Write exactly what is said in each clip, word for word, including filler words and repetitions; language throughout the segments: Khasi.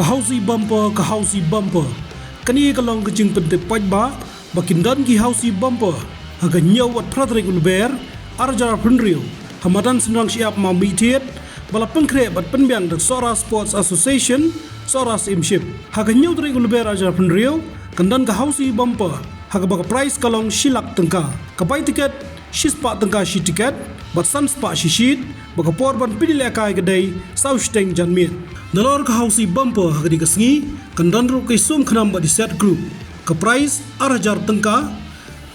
Housie Bumper, ka Housie Bumper. Kane ka long ka jingpyntip paidbah ba kin don ki Housie Bumper ha ka hynñiew bad phra tarik u Lber ar hajar arphew hynriew ha madan Synrang Shyiap Mawmynthiat, ba la pynkhreh bad pynbiang da Sohra Sports Association, Sohra Syiemship. Ha ka hynñiew tarik u Lber ar hajar arphew hynriew kan don ka Housie Bumper ha kaba ka prize ka long shi lak tyngka. Ka bai tiket shispah tyngka shi tiket bad sanspah shi sheet, bad ka por ban pynïalehkai ka dei saw shiteng janmiet. Nalor ka Housie Bumper ha kane ka sngi kan don ruh ka sum khnam bad i siat group. Ka prize ar hajar tyngka,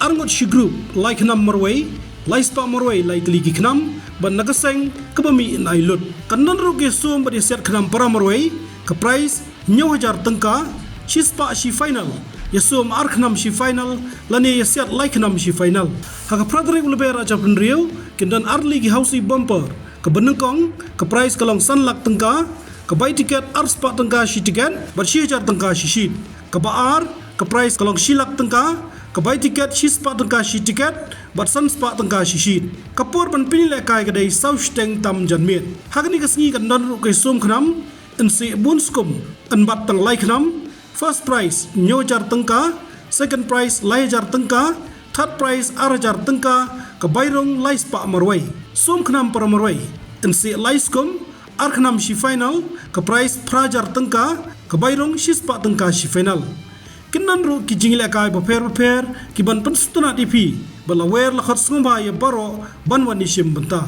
arngut shi group, lai khnam marwei, lai spah marwei, lai tylli ki khnam, bad na ka seng kaba mih yn ai lut. Kan don ruh ka sum bad i siat khnam para marwei, ka prize hynñiew hajar tyngka, shispah shi final, ïa sum ar khnam shi final, lane ïa siat lai khnam shi final. Ha ka phra tarik u Lber ar hajar arphew hynriew kin don ar tylli ki Housie Bumper. Kaba nyngkong, ka prize ka long san lak tyngka, ka bai tiket arspah tyngka shi tiket bad shi hajar tyngka shi sheet. Kaba ar, ka prize ka long shi lak tyngka, ka bai tiket shispah tyngka shi tiket bad sanspah tyngka shi sheet. Ka por ban pynïalehkai ka dei saw shiteng tam janmiet. Ha kane ka sngi kan don ruh ka sum khnam, yn sih bun skum, yn bat tang lai khnam. First prize hynñiew hajar tyngka, second prize lai hajar tyngka, third prize ar hajar tyngka, ka bai rung lai spah marwei. Sum khnam para marwei, yn sih lai skum, ar khnam shi final, ka prize phra hajar tyngka, ka bai rung shispah tyngka shi final. Kin don ruh ki jingïalehkai bapher bapher ki ban pynsngewtynnad ïa phi, bad la wer la khot sngewbha ïa baroh ban wan ïashim bynta.